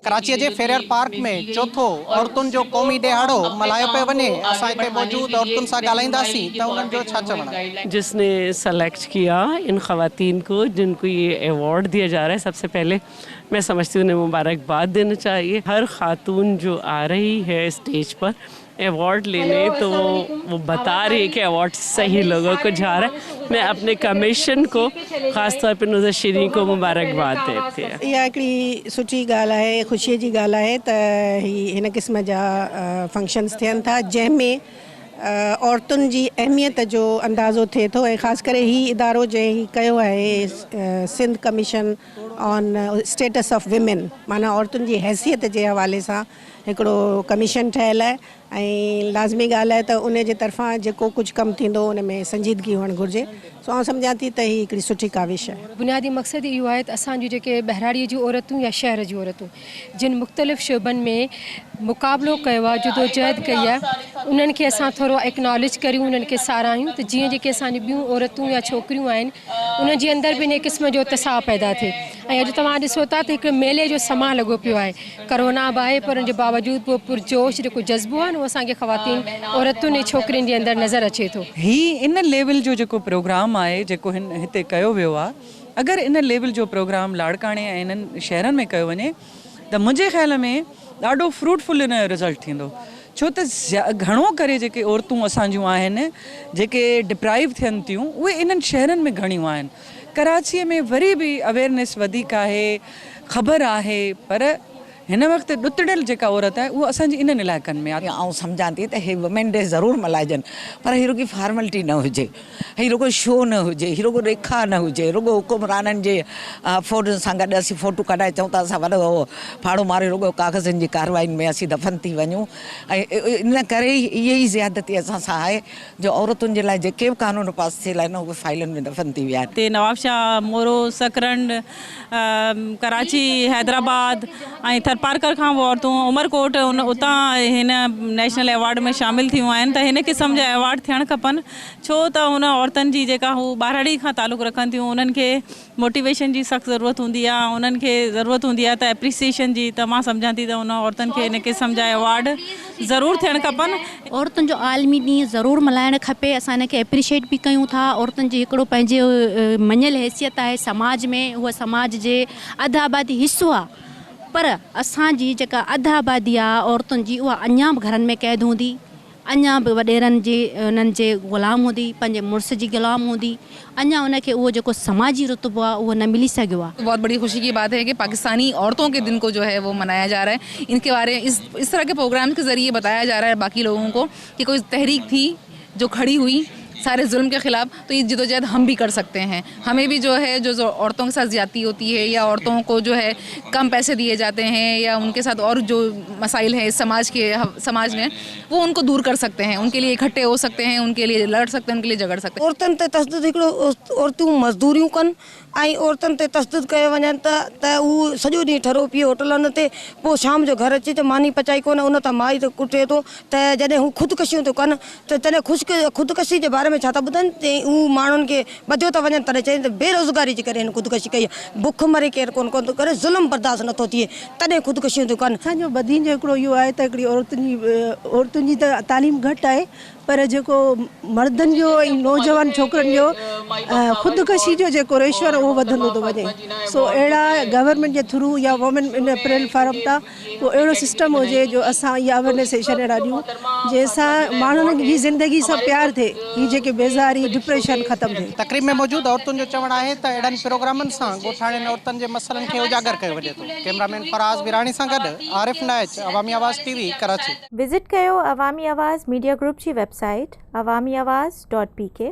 ڪراچيء جي Frere park ۾ چوٿون عورتن جو قومي ڏهاڙو ملهايو پيو وڃي، اسان هتي موجود عورتن سان ڳالهائينداسين ته انهن جو ڇا چوڻ آهي. جس ني سليڪٽ ڪيا ان خواتين ڪو جن ڪو يي ايوارڊ ديا جا رها هي سب سي پهلي مين سمجهتي هون انهين مبارڪ باد دينا چاهيي هر خاتون جو آ رهي هي اسٽيج پر ايوارڊ ليني تو وو بتا رهي هي ڪي ايوارڊ صحيح لوگو ڪو جا رها هي مين اپني ڪميشن ڪو خاص طور پي نظهت شيرين ڪو مبارڪ باد ديتي هي. اها هڪڙي سٺي ڳالهه آهي خوشي جي ڳالهه آهي ته هي هن قسم جا فنڪشنز ٿين ٿا جنهن ۾ عورتن جي اهميت جو اندازو ٿئي ٿو ۽ خاص ڪري هي ادارو جنهن هي ڪيو آهي Sindh commission on status of women معنيٰ عورتن جي حيثيت جي حوالي سان هڪڙو ڪميشن ٺهيل آهي ۽ لازمي ڳالهه آهي ته ان جي طرفان جيڪو ڪجهه ڪم ٿيندو ان ۾ سنجيدگي هئڻ گهرجي سو آئون سمجهان ٿي ته هي هڪڙي سٺي ڪاوش آهي. بنيادي مقصد اهو آهي ته اسان جون جيڪي ٻهراڙيء جون عورتون يا شهر جون عورتون جن مختلف شعبن ۾ مقابلو ڪيو آهي جدوجهد ڪئي آهي انهن کي اسان ٿورو اڪناليج ڪريون انهن کي ساراهيون ته جيئن جيڪي اسان جون ٻيون عورتون يا ڇوڪريون آهن انهن جي اندر به انهيء قسم جو اتساهه پيدا ٿئي ۽ اڄ توهان ڏسو ٿا ته هڪ ميلي جو سمان لڳو پيو آهي. ڪرونا به آهي پر ان جي باوجود به پرجوش جيڪو جذبو آهي نه اهو اسان کي خواتين، عورتن ۽ ڇوڪرين جي اندر نظر اچي ٿو. هي ان ليول جو جيڪو پروگرام آهي جيڪو هن هتي ڪيو ويو آهي اگر ان ليول جو پروگرام لاڙڪاڻي ۽ انهن شهرن ۾ ڪيو وڃي ته منهنجي خيال ۾ ڏاڍو فروٽ فل ان جو رزلٽ ٿيندو ڇو ته گهڻو ڪري جيڪي عورتون اسان جون آهن جيڪي ڊپرائيو ٿين ٿيون اهي انهن شهرن ۾ گهڻيون آهن ڪراچيء ۾ وري به اويرنيس وڌيڪ آهي خبر آهي پر هن وقت ڏتڙيل جيڪا عورت آهي اها اسان جي انهن علائقن ۾ آهي. آئون سمجهان ٿي ته هي وومين ڊي ضرور ملهائجن پر هي رڳي فارملٽي نه هجي. هي رڳو شو نه هجي، هي رڳو ڏيکاء نه هجي، رڳو حڪمرانن جي فوٽن سان گڏ اسين فوٽو ڪڍائي چئون ته اسان وڏو ڦاڙهو ماري رڳو ڪاغذن جي ڪارروائين ۾ اسين دفن ٿي وڃون ۽ ان ڪري ئي اها ئي زيادتي اسان سان آهي جو عورتن جي لاء جيڪي به قانون پاس ٿيل آهن اهي فائلن ۾ دفن ٿي ويا آهن. هتي نوابشاهه، مورو، سڪرنڊ، ڪراچي، حيدرآباد ۽ ٿرپارڪر کان به عورتون عمرڪوٽ اتان هن نيشنل ايوارڊ ۾ شامل ٿيون آهن ته هن قسم جا ايوارڊ ٿيڻ کپن ڇو ته ان عورتن جي جيڪا هو ٻهراڙي کان تعلق رکن ٿيون انهن کي موٽيويشن جي سخت ضرورت هوندي آهي انهن کي ضرورت هوندي آهي ته اپريسيئيشن جي ته مان سمجهان ٿي ته ان عورتن کي ان قسم جا ايوارڊ ضرور ٿيڻ کپن. عورتن جو عالمي ڏينهن ضرور ملهائڻ کپي اسان ان کي اپريشيئيٽ به ڪيون ٿا عورتن جي هڪڙو پنهنجي مڃيل حيثيت آهي سماج ۾ هوء سماج جي اڌ آبادي حصو آهي پر اسان جي جيڪا اڌ آبادي آهي عورتن جي اها اڃا به گهرن ۾ قيد هوندي اڃا به وڏيرن جي انهن جي غلام هوندي، پنهنجي مڙس جي غلام هوندي، اڃا ان کي اهو جيڪو سماجي رتبو آهي اهو نه ملي سگهيو آهي. بهت بڙي خوشي ڪي بات هي ڪي پاڪستاني عورتون ڪي دن ڪو جو هي وو منايا جا رها هي ان ڪي باري اس اس طرح ڪي پروگرامز ڪي ذريعي بتايا جا رها هي باقي لوگون ڪو ڪي ڪوئي تحريڪ ٿي جو کڙي هئي ساري ظلم ڪي خلاف تو يي جدوجهد هم ڀي ڪر سڪتي هين همين ڀي جو هي جو عورتون ڪي ساٿ زيادتي هوتي هي يا عورتون ڪو جو هي ڪم پئسي ديي جاتي هين يا ان ڪي ساٿ اور جو مسائل هي سماج ڪي سماج ۾ وو ان ڪو دور ڪر سڪتي هين ان ڪي ليي اڪٺي هو سڪتي هين ان ڪي ليي لڙ سڪتي هين ان ڪي ليي جهڳڙ سڪتي. عورتن تي تشدد هڪڙو عورتون مزدوريون ڪن ۽ عورتن تي تشدد ڪيو وڃن ته ته هو سڄو ڏينهن ٺرو پيئي هوٽلن تي پوء شام جو گهر اچي ته ماني پچائي ڪونه ان تان مائي ته ڪٽي ٿو ته جڏهن هو خودڪشيون ٿيون ڪن ته تڏهن خشڪ خودڪشي جي باري ۾ ڇا ٿا ٻڌن ته هو ماڻهن کي ٻڌيو ٿا وڃن تڏهن چون ته بيروزگاري جي ڪري هن خودڪشي ڪئي آهي بک مري ڪير ڪونه ڪونه ٿو ڪري ظلم برداشت نٿو ٿئي تڏهن خودڪشيون ٿيون ڪن. اسان جو بدين جو هڪڙو اهو آهي ته هڪڙي عورتن جي عورتن جي ته تعليم گهٽ آهي پر جيڪو مردن جو ۽ نوجوان ڇوڪرن جو خودڪشي جو جيڪو ريشو آهي اهو وڌندو ٿو وڃي سو اهڙا گورنمينٽ جي ٿرو يا وومين ان پليٽ فارم تان ڪو اهڙو سسٽم هجي جو اسان اها اويرنيس سيشن اهڙا ڏيون جنهن سان ماڻهن جي زندگي سان پيار ٿئي هي جيڪي بيزاري ڊپريشن ختم ٿئي. تقريب ۾ موجود عورتن جو چوڻ آهي ته اهڙن پروگرامن سان ڳوٺاڻين عورتن جي مسئلن کي اجاگر ڪيو وڃي ٿو. ڪئميرا مين فراز ويراڻي سان گڏ Arif Naich, Awami Awaz T V, Karachi. Visit ڪيو عوامي آواز ميڊيا گروپ جي website Awami Awaz dot P K.